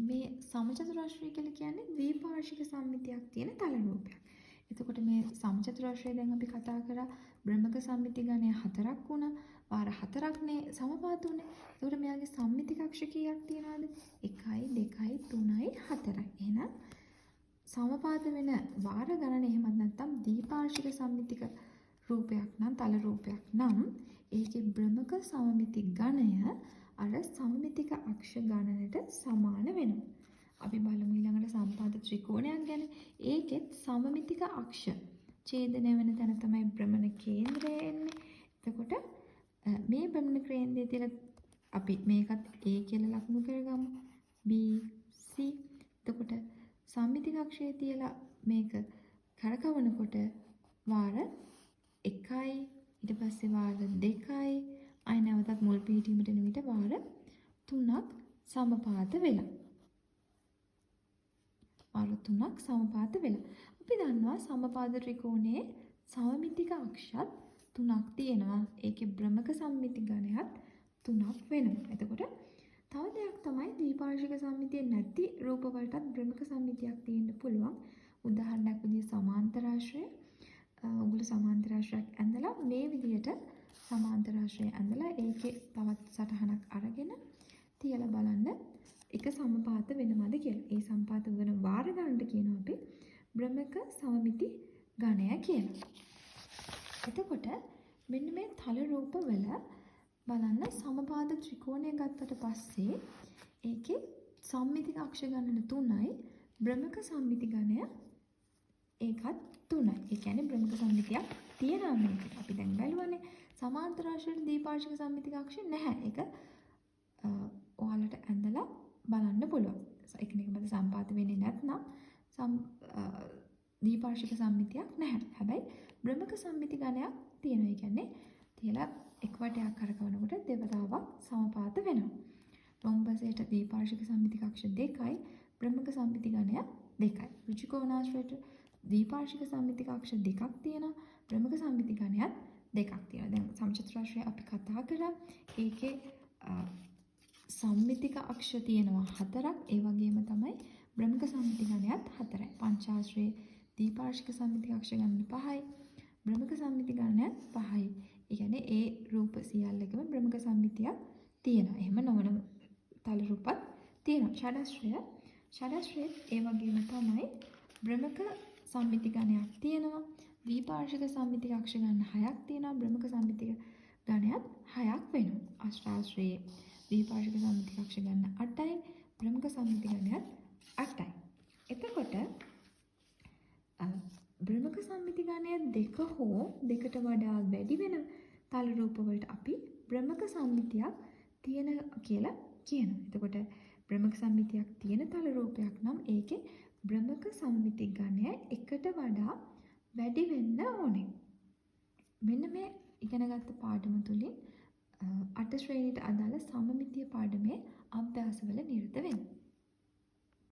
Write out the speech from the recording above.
මේ සමචතුරස්‍රය කියලා කියන්නේ ද්විපාර්ශ්වික සම්මිතියක් තියෙන තල රූපයක්. එතකොට මේ සමචතුරස්‍රය දැන් අපි කතා කරා භ්‍රමක සම්මිති ගණය 4ක් වුණා. වාර 4ක්නේ සමපාත වුණේ. එතකොට මෙයාගේ සම්මිති කක්ෂ කීයක් තියනවද? 1යි 2යි 3යි 4යි. එහෙනම් සමපාත වෙන වාර ගණන එහෙමත් නැත්නම් ද්විපාර්ශ්වික සම්මිතික රූපයක් නම් තල රූපයක් නම් ඒකේ භ්‍රමක සමමිති ගණය අර සමමිතික අක්ෂ ගණනට සමාන වෙනවා. අපි බලමු ඊළඟට සම්පාත ත්‍රිකෝණයක් ගැන. ඒකෙත් සමමිතික අක්ෂ ඡේදනය වෙන තැන තමයි භ්‍රමණ කේන්ද්‍රය එන්නේ. එතකොට මේ භ්‍රමණ කේන්ද්‍රය තියලා අපි මේකත් A කියලා ලකුණු කරගමු. B, C. එතකොට සම්මිතික අක්ෂය තියලා මේක කරකවනකොට වාර 1යි, ඊට පස්සේ වාර 2යි, ආය නැවතත් මුල් පිහිටීමට එන විට වාර 3ක් සමපාත වෙලා. වාර 3ක් සමපාත වෙලා. අපි දන්නවා සමපාද ත්‍රිකෝණයේ සමමිතික අක්ෂත් 3ක් තියෙනවා. ඒකේ භ්‍රමක සම්මිති ගණයත් 3ක් වෙනවා. එතකොට තව දෙයක් තමයි ද්විපාර්ශ්වික සම්මිතිය නැති රූප වලටත් භ්‍රමක සම්මිතියක් තියෙන්න පුළුවන්. උදාහරණයක් විදිහට සමාන්තරාශ්‍රය. ඔගොල්ලෝ සමාන්තරාශ්‍රයක් ඇඳලා මේ විදිහට සමාන්තරාශ්‍රය ඇඳලා ඒකේ තවත් සටහනක් අරගෙන තියලා බලන්න එක සමපාත වෙනවද කියලා. ඒ සමපාත වෙන වාර ගණනට කියනවා අපි භ්‍රමක සමමිති ගණය කියලා. එතකොට මෙන්න මේ තල රූපවල බලන්න සමපාද ත්‍රිකෝණය ගත්තට පස්සේ ඒකේ සම්මිතික අක්ෂ ගණන 3යි, භ්‍රමක සම්මිති ගණය ඒකත් 3යි. ඒ කියන්නේ භ්‍රමක සම්මිතියක් තියෙනවා මේකට. අපි දැන් බැලුවානේ සමාන්තරාශ්‍රයට ද්විපාර්ශ්වික සම්මිතික අක්ෂ නැහැ. ඒක ඔයාලට ඇඳලා බලන්න පුළුවන්. එකිනෙක මත සම්පාත වෙන්නේ නැත්නම් ද්විපාර්ශ්වික සම්මිතියක් නැහැ. හැබැයි භ්‍රමක සම්මිති ගණයක් තියෙනවා. ඒ කියන්නේ තියලා එක් වටයක් කරකවනකොට දෙවතාවක් සමපාත වෙනවා. රොම්බසයට ද්විපාර්ශ්වික සම්මිති කක්ෂ 2යි, භ්‍රමක සම්මිති ගණය 2යි. ඍජුකෝණාශ්‍රයට ද්විපාර්ශ්වික සම්මිති කක්ෂ 2ක් තියෙනවා, භ්‍රමක සම්මිති ගණයත් 2ක් තියෙනවා. දැන් සමචතුරස්‍රය අපි කතා කරා. ඒකේ සම්මිතික අක්ෂ තියෙනවා 4ක්. ඒ වගේම තමයි භ්‍රමක සම්මිති ගණයත් 4යි. පංචාශ්‍රයේ ද්විපාර්ශ්වික සම්මිතික අක්ෂ ගණන 5යි, භ්‍රමක සම්මිති ගණනයත් 5යි. ඒ කියන්නේ ඒ රූප සියල්ලකම භ්‍රමක සම්මිතියක් තියෙනවා. එහෙම නොවන තල රූපත් තියෙනවා. ෂඩශ්‍රයත් ඒ වගේම තමයි භ්‍රමක සම්මිති ගණයක් තියෙනවා. ද්විපාර්ශ්වික සම්මිතික අක්ෂ ගණන 6ක් තියෙනවා. භ්‍රමක සම්මිතික ගණයත් 6ක් වෙනවා. අෂ්ටාශ්‍රයේ ද්විපාර්ශ්වික සම්මිතික අක්ෂ ගණන 8යි, භ්‍රමක සම්මිති ගණයත් 8යි. එතකොට භ්‍රමක සම්මිති ගණය 2 හෝ 2ට වඩා වැඩි වෙන තල රූප වලට අපි භ්‍රමක සම්මිතියක් තියෙන කියලා කියනවා. එතකොට භ්‍රමක සම්මිතියක් තියෙන තල රූපයක් නම් ඒකේ භ්‍රමක සම්මිති ගණය 1ට වඩා වැඩි වෙන්න ඕනේ. මෙන්න මේ ඉගෙනගත්ත පාඩම තුලින් 8 ශ්‍රේණියට අදාළ සමමිතිය පාඩමේ අභ්‍යාසවල නිරත වෙන්න.